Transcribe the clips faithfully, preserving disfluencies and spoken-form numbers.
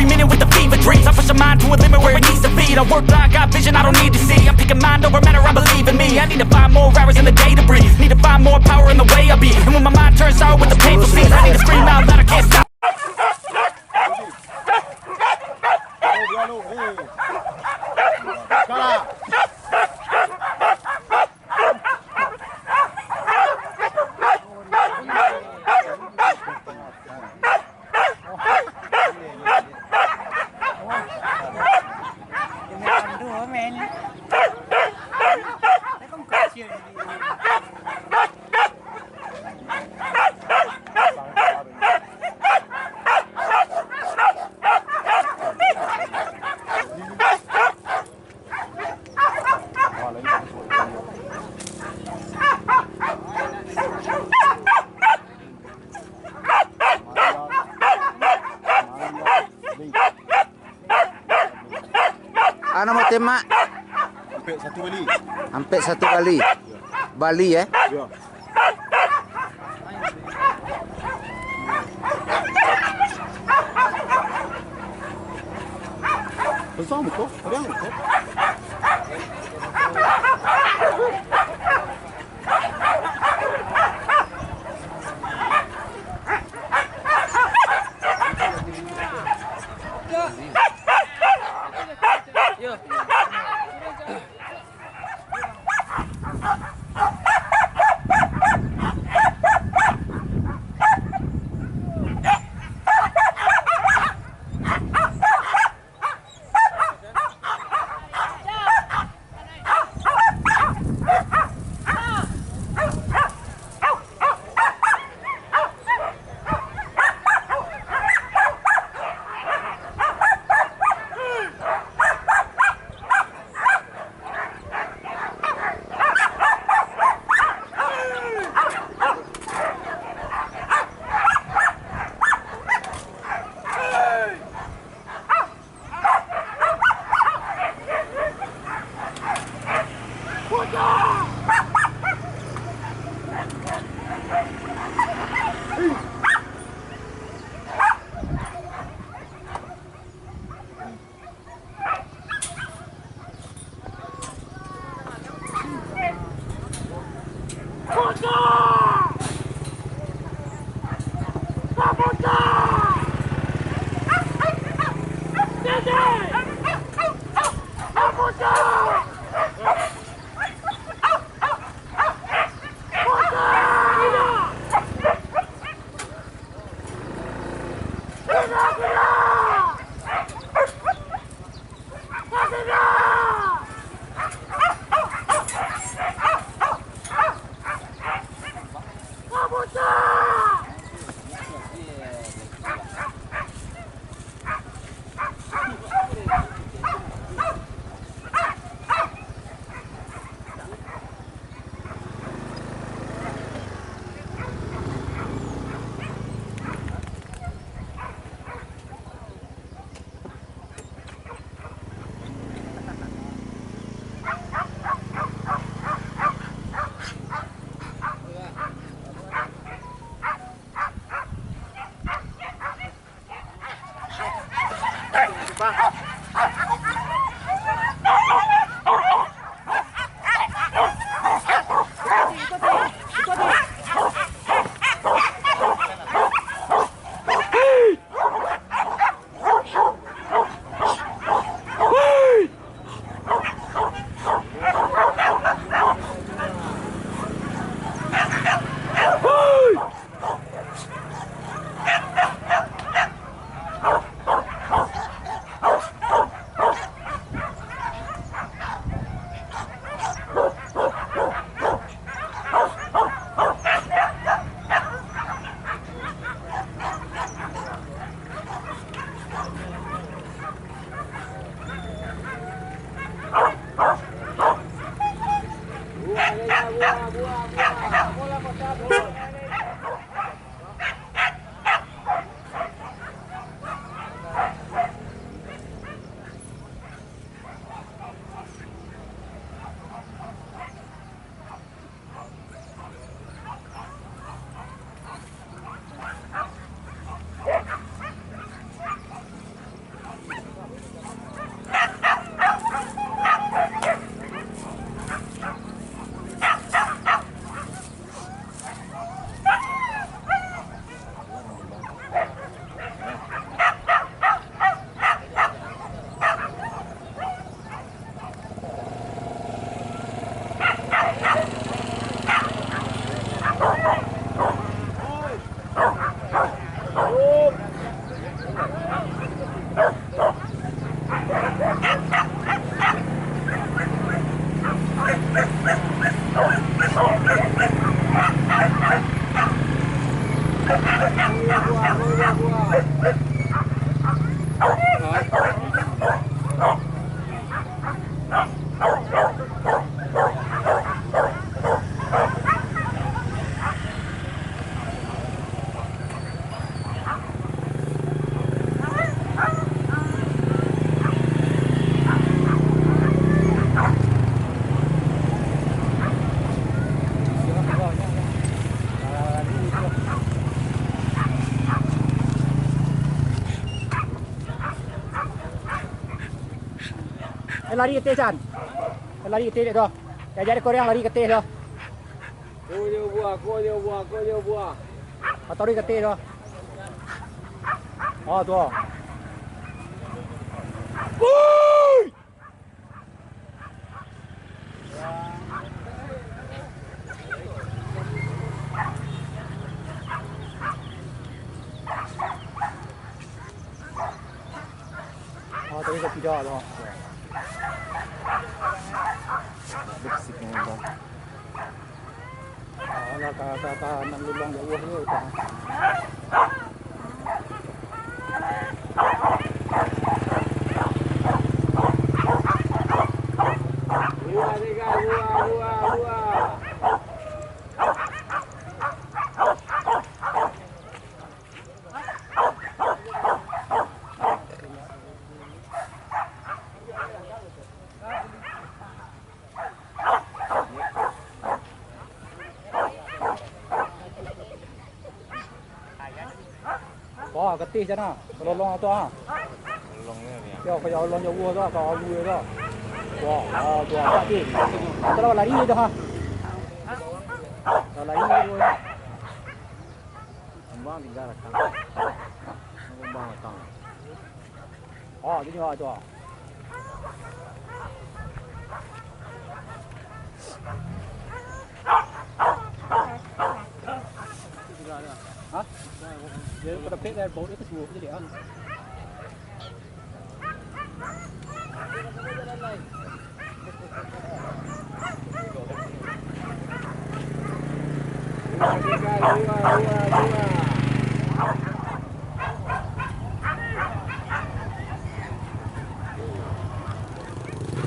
Minute with the fever dreams. I push a mind to a limit where it needs to feed. I work blind, got vision I don't need to see. I'm picking mind over matter, I believe in me. I need to find more hours in the day to breathe. Need to find more power in the way I be. And when my mind turns sour with the painful scenes, I need to scream out loud, I can't stop. Anu mau tembak? Ampek satu bali. Ampek satu bali. Bali, eh? Yo. Besar muka, pedang muka. Lari ka ateh, Chan. Lari ka ateh dek tu. Jan jadi koreang, lari ka ateh tu. Ko nyo buah, ko nyo buah, ko nyo buah. Atau lari ka ateh tu. Oh, tu. Woi! Oh, tadi dah tidak tu. Bersih memang. Ah, lah, ka, ka, ka, nan lubang jauah tu, ka. Buah, tiga, buah, buah, buah. Wah, getih sana. Kelolong tu, ha. Yo, kayak olong jauah tu, ka alu tu. Wah, ah, tu, ha. Itulah lari tu, ha. Dah lari tu. Kembang tinggal datang. Kembang datang. Oh, tu juga tu. Ha? Dia pada pek dari bau dia ke suruh je dia.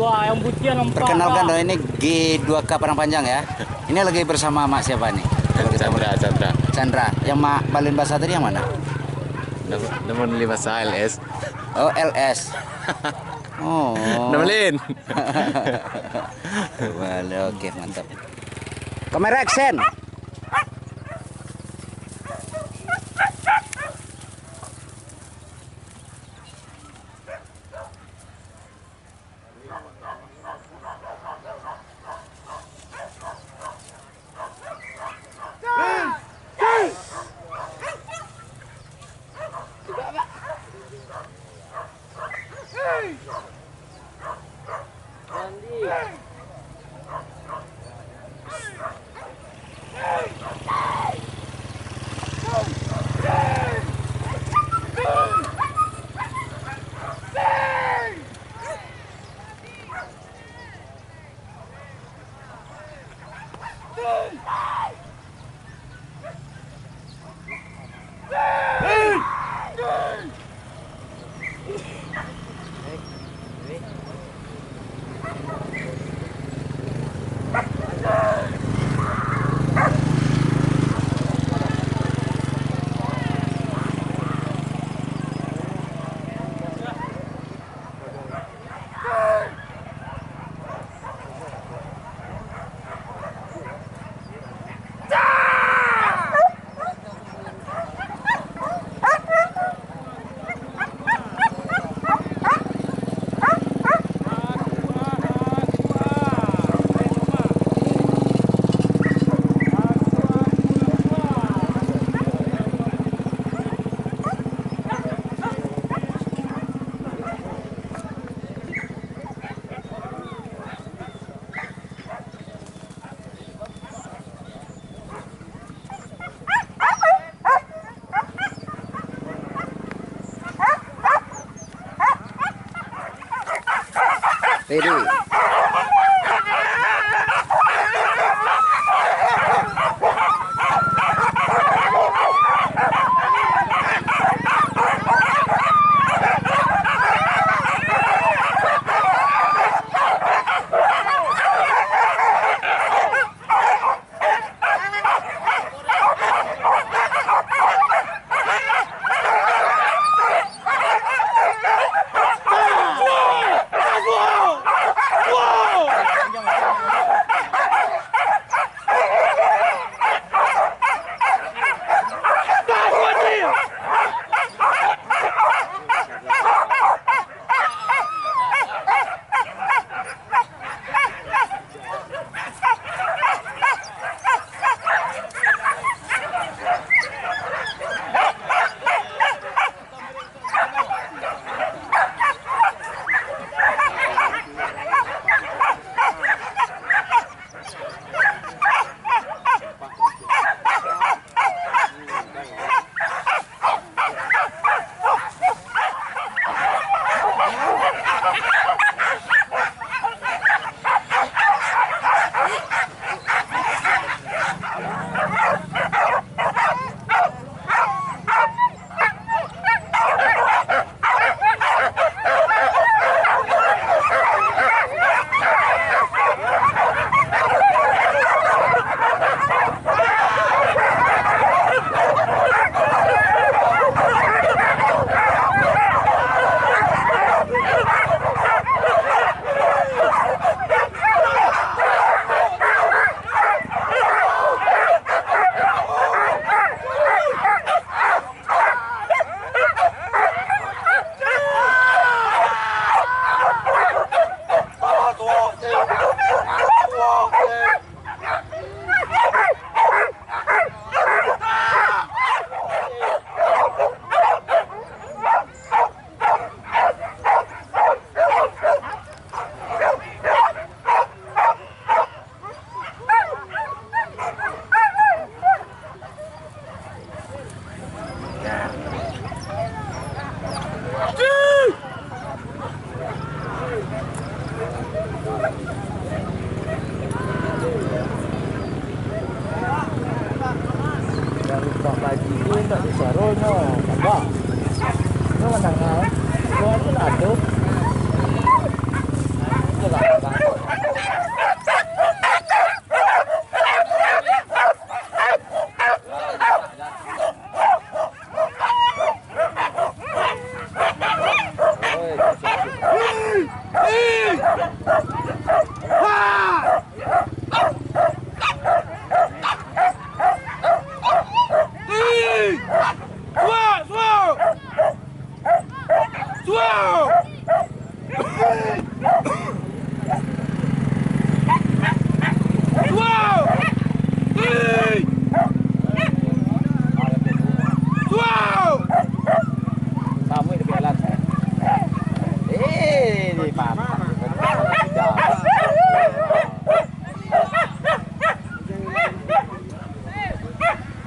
Wah, yang bucian nampak. Perkenalkan, Pak. Dong, ini G dua K Padang Panjang, ya. Ini lagi bersama Mak siapa nih? Kalau kita Chandra, boleh. Chandra. Chandra. Yang Mak balun basah tadi yang mana? Nomor, nomor lima saya L S. Oh, L S. Oh. Nomor lain. Boleh, oke, mantap. Kamera action. Ready. Samo di Belan. Eh, ni patah.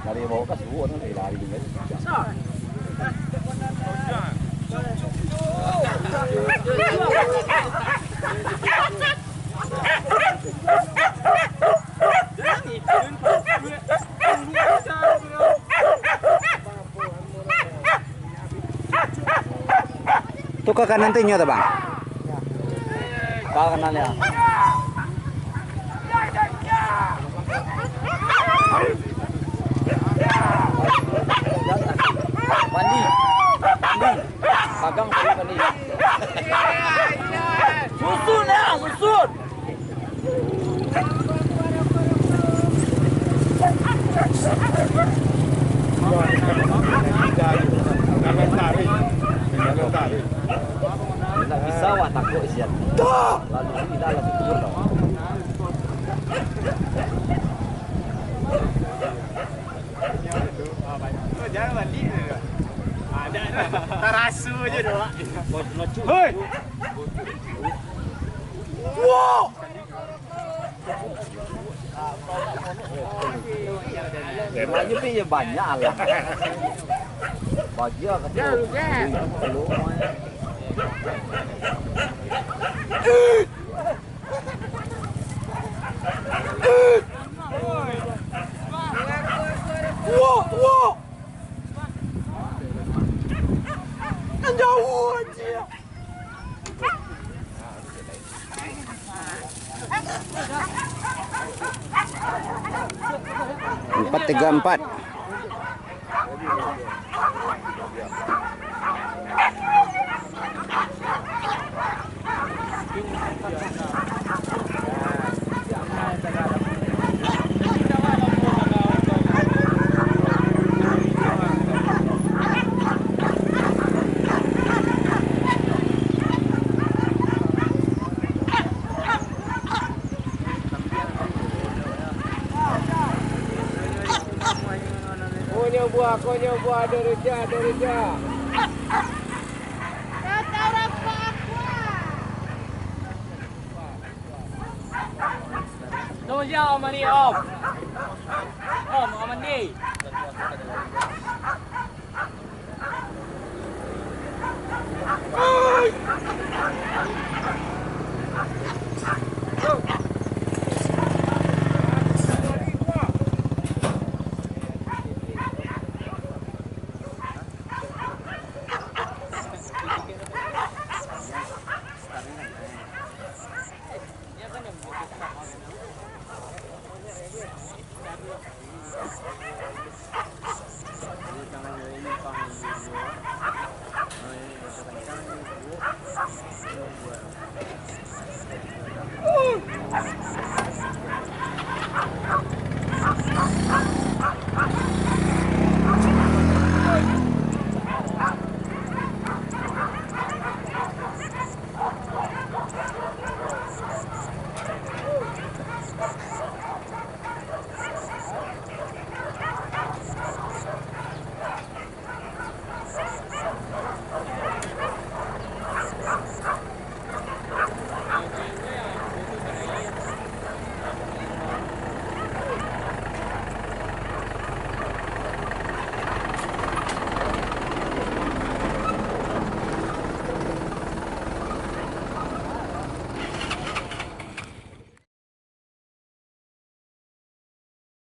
Dari bawah ka suwun, lari-lari. Tu ka kanan tu inyo tu, Bang? Ka kanan, yo. Bandi. Bandi. Pagang tadi, Bandi. Susun, yo, susun. Indak bisa, wah, takut sian. Lalu, indak lah, syukur lah. Taraso je doh. Hoi! Wow! Emang je banyak alam. Bagi lah kata. Tuo, tuo. Nan jauah, anjir. Empat tiga empat. Konyo buah, konyo buah, ado rujak, ado rujak. Tolong, Om, mandi, Om. Om, Om, mandi.